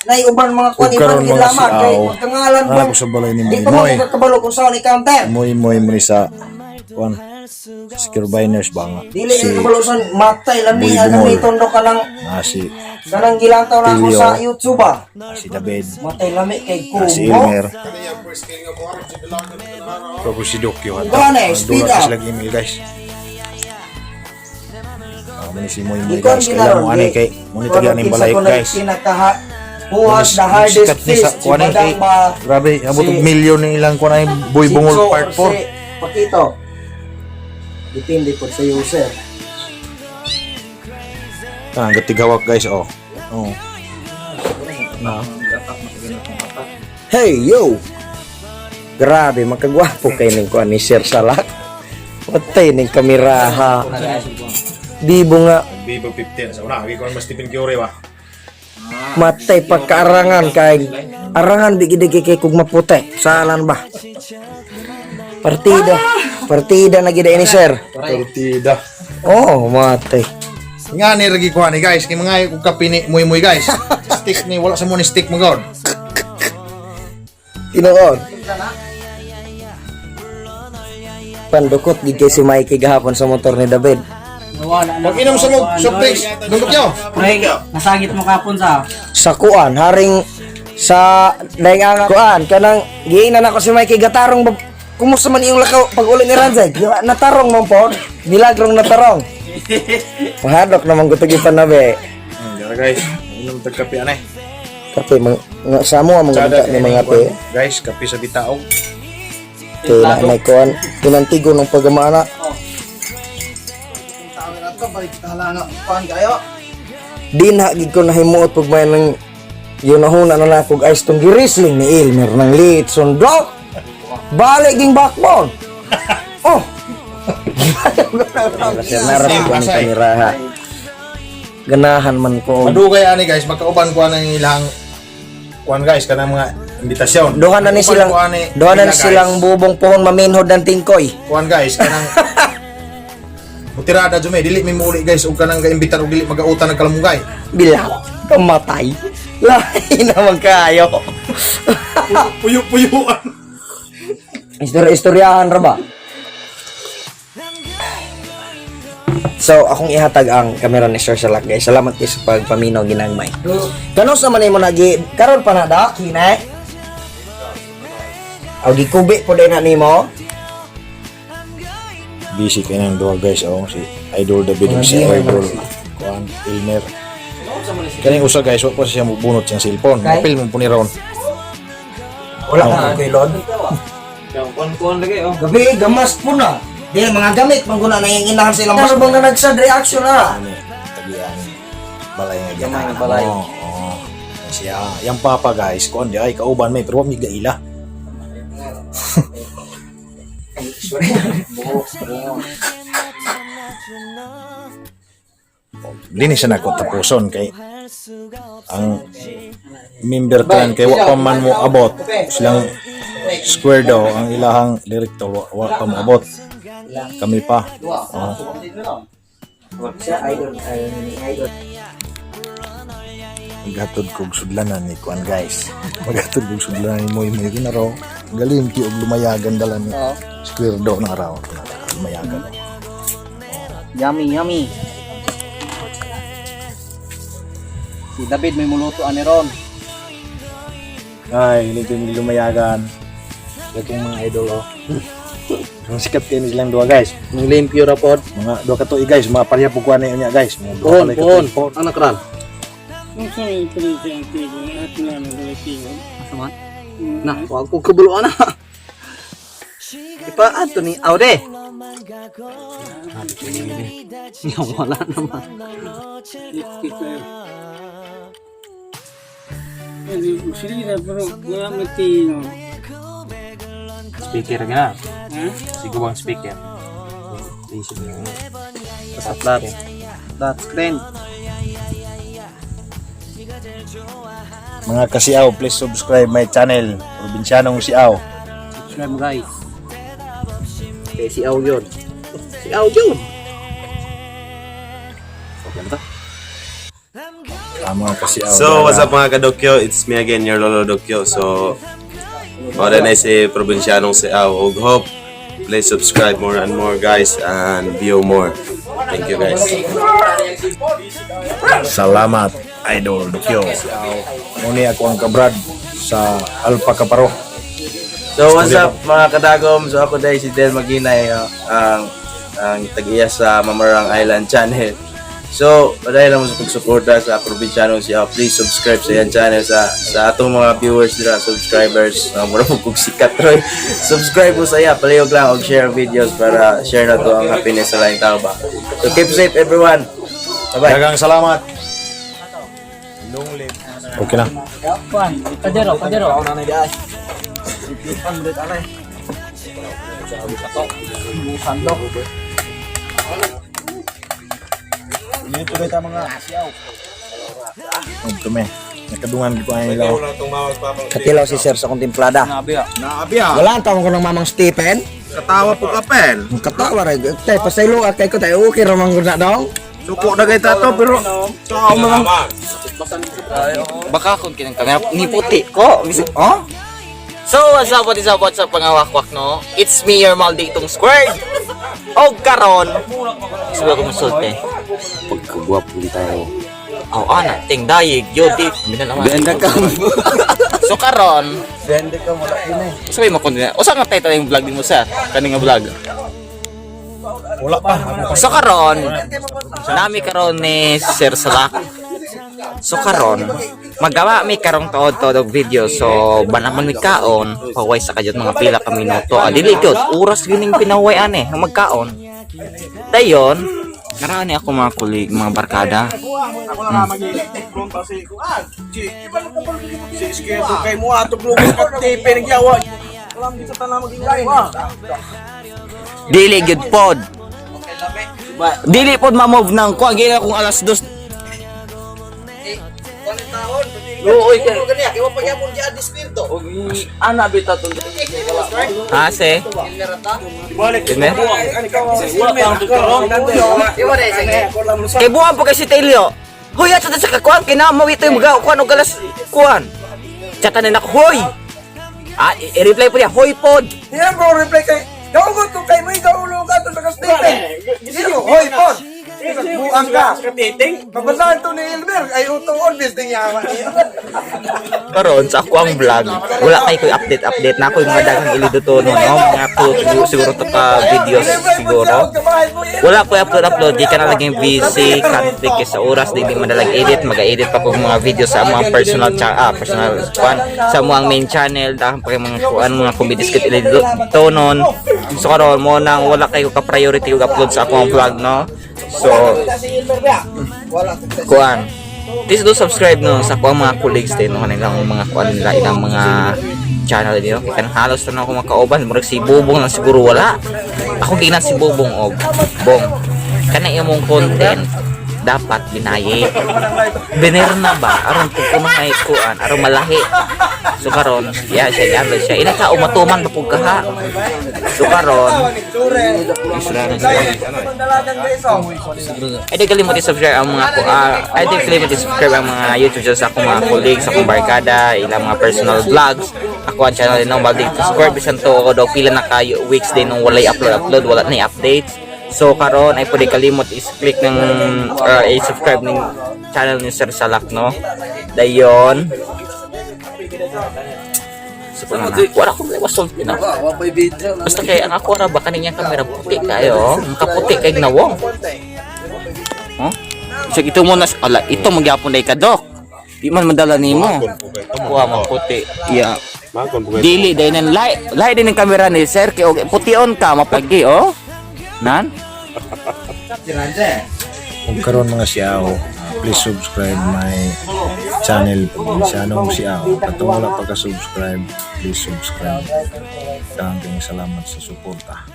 Naiuban mga Ug kuan iban karon mga gilamag kay siaw. pagkangalan Ana ba. ko sa balay ni Di pa Moy. man kabalo kung saan i-counter. Moy Moy mo ni sa kuan secure biners ba nga. Dili Si si kabalo sa matay lami Boy ano Bungol. ni tondo ka lang na si kanang gilantaw na ako Tilio. sa YouTube ah. Si David, Matay lami kay na si kumo. Elmer. Tapos si Dokyo. Kuan eh, speed Dula up. sila email, guys. Ah, mo ni si Moy Moy Ikaw guys. Kailan mo ani kay mo ni tagian ning balay, guys. Kinakaha who has the Munis- hardest sikat ni sa fist, si kuan eh, Badang kay ba grabe, abot si- og milyon ni ilang kuan ay Boy si Bungol Cho part or 4. si Pakito. Depende po sa user. Tanang gatigawak, guys, oh. Oh. Na. Hey, yo! Grabe, makagwapo kay ning kuan ni Sir Salak. Patay ning kameraha. Bibo nga, Vivo 15 sa una, ko mas Stephen Curry ba. Matay pagkaarangan kay arangan bigid kay kug maputi. Salan ba? Partida. Partida na gid ni Sir. Partida. Oh, matay. Nga ni ragi ko ani, guys, kay mga kog kape ni Muy Muy, guys. Stick ni wala sa mo ni stick mo god. Tinuod. Pandukot gid kay si Mikey gahapon sa motor ni David. Pag inom sa mo soft drinks, dundok yo. Pre, nasagit mo kapon sa. Sa kuan haring sa daing ang kuan kanang giingnan ako si Mikey gatarong ba, kumusta man iyong lakaw pag uli ni Ranzay. Natarong man po, milagrong natarong. Mahadlok naman ko panabi. Dara, guys, inom tag kape ani. Kape mang nga, sa mo ang mga ni mga pe. Guys, kape sa bitaog. Kay na may kuan pinantigo ng pagamana. Di na gid ko nahimuot pag may nang yun na na na kog ice tong girisling ni Elmer ng litson dok. Balik ging backbone. Oh. Sir, narap ko ang kamera ha. Ganahan man ko. Madugay ani, guys, magkauban ko ani ilang kuan, guys, kanang mga imbitasyon. Duha na ni Kauban silang ko ani duha na nila, ni silang guys. bubong pohon maminhod ng tingkoy. Kuan, guys, kanang Mutirada jume, dili mi muli, guys, ug kanang gaimbitar og dili magautan ng kalamungay. Bilaw, kamatay. Lahi naman kayo. Puyo-puyuan. Istorya-istoryahan ra ba? So, akong ihatag ang kamera ni Sir Salak, guys. Salamat kay sa pagpaminaw ginagmay. Kano sa man nimo nagi karon pa na da kinay? Aw gikubi po din na nimo. Busy kay nang duha, guys, oh, si Idol David ug si Mga Idol kuan Elmer. Kaning usa, guys, wa pa siya mobunot siyang cellphone. Kay? Mapil mo po ni Ron. Wala ka kay Lord. Kuan-kuan lagi oh. Gabi gamas po na. Di mga gamit man guna na yung inahan sa ilang. Ano bang na nagsad reaction ah? Ani tagian balay nga Gamay ganahan nga balay. mo. Oo. Siya, yang papa, guys, kuan di ay kauban may pero wa mi gaila. Linis na ko tapuson kay ang member tan kay wa pa man mo abot silang square daw ang ilahang director, wa pa mo abot kami pa, oh. Siya idol ay idol. Maghatod kog sudlanan ni kuan, guys, maghatod kog sudlanan ni Moy Moy na raw galing og lumayagan dala ni square daw na raw lumayagan. Yummy, yummy. Si David may muluto ani ron. Ay, hindi ko yung lumayagan. Itong mga idol, oh. Ang sikat kayo ni silang duha, guys. Nang limpyo ra pod. Mga duha ka tuig, guys, mga pareha po kuha na yun niya, guys. Mga duha Pohon, palay ka pohon. tuig. Ang nakran. Asa man? Na, wag ko kabalo ana. Ipa ato ni Aude. Nga wala naman. Speaker nga. Sigo bang speaker? Isip niya. Sa flat. Flat screen. Mga kasiaw, please subscribe my channel, Probinsyanong Siaw. Subscribe mo, guys. Okay, si Au yun. Si Au yun. Okay na to? Tama kasi. So, what's up, mga kadokyo? It's me again, your Lolo Dokyo. So, mao na si Probinsyanong Siaw. Og hope, please subscribe more and more, guys, and view more. Thank you, guys. Salamat, Idol Dokyo. Muni ako ang kabrad sa Alpha Kaparo. So what's up, mga kadagom? So ako dahil si Del Maginay, ang tag-iya sa Mamarang Island Channel. So, padayon lang mo sa pagsuporta sa Probinsyano siya. Please subscribe sa iyang channel sa atong mga viewers dira, subscribers. Mura mo kog sikat roy. Subscribe mo sa iya, palihog lang og share videos para share na to ang happiness sa laing tao ba. So keep safe, everyone. Bye-bye. Daghang salamat. Long live. Okay na. Kadero, kadero. Og kami. Nakadungan ko ang ilaw. Katilaw si sir sa akong timplada. Nabi ah. Wala ang tawag ko ng Mamang Stephen. Katawa po ka, Pel. Ang katawa rin. Tay, pasaylo ka kay ko tayo. Okay ramang na dong. Suko na kay tato, pero sa mga Baka kung kinang kamera ni puti ko. Oh? So, what's up, what is up, what's up, mga wakwak, no? It's me, your Malditong Squared! O karon, siguro ko masulti. Pagkagwapo tayo. Oh, ana, ting dayig, yodi. Ganda ka. So karon, Ganda ka wala yun eh. Sabi mo kundi na. Usa nga title yung vlog nimo, sir? Kani nga vlog. Wala pa. So karon, nami karon ni Sir Salak. So karon, magawa mi karong tuod-tuod og video. So banaman mi kaon, paway sa kadyot mga pila ka minuto. Ah, dili gyud oras gyud ning pinaway ane nga magkaon. Dayon, narani ako mga kulig, mga barkada. Kay mo ato TV nagyawa. Dili gyud pod. Dili pod ma-move nang kuan gina kung alas 2. Ana bita to. Ha, se? Ilmer? Kay buwan po kay si Telio. Hoy, at sa kakuan, kinamaw ito yung mga kuan o galas kuan. Chata na nako, hoy! Ah, i-reply po niya, hoy pod! Yan bro, reply kay. Gaugot ko kay mo, gaulong ka to sa ka-Stephen. Sino? Hoy, Pon! Buang ka. Pabasahan to ni Elmer. Ay, utong on, building yaman. Karon sa ako ang vlog, wala kay ko'y update-update na ako yung mga daghang iliduto no, no? Mga two, siguro to ka videos siguro. Wala ko upload-upload, di ka na laging busy, conflict kay sa oras, di di man na edit, mag-edit pa ko mga video sa mga personal personal kuan, sa mga main channel, dahil pa kay mga kuan, mga comedy skit iliduto nun. So karon mo nang wala kayo ka priority og upload sa akong vlog, no. So kuan, please do subscribe, no, sa kuang mga colleagues din, no, kanilang mga kuan nila, ilang mga channel din, no. Kay kanang halos na ako makauban, murag si Bubong lang siguro wala. Ako ginan si Bubong og Bong. Kana imong content dapat binayi. Biner na ba aron pud kuno kay kuan aron malahi. So karon, yeah, siya i-upload siya. Ila ka umatuman pa pud ka ha. So karon, isra na siya. Ay, di kalimot i-subscribe ang mga ay, di kalimot i-subscribe ang mga YouTube channel sa akong mga colleagues, sa akong barkada, ilang mga personal vlogs. Ako ang channel din ng Baldig to Square. Bisan to ako daw pila na kayo weeks din nung walay upload upload, wala na updates. So karon ay pwede kalimot is-click ng i-subscribe ng channel ni Sir Salak, no. Dayon. So, na. Wala ko may wasul na. Basta kay ang ako ra ba kaning camera puti kayo, makaputi kay nawong. Oh? Sige, ito mo na ala, ito magyapon day ka, dok. Di man madala nimo. Kuha mo puti. Yeah. Dili day nan lay lay din ang kamera ni sir kay og pution ka mapagi oh. Nan? Kung karon mga siyaw, please subscribe my channel Probinsianong Siaw. Katong wala pa ka-subscribe, please subscribe. Daghang salamat sa suporta.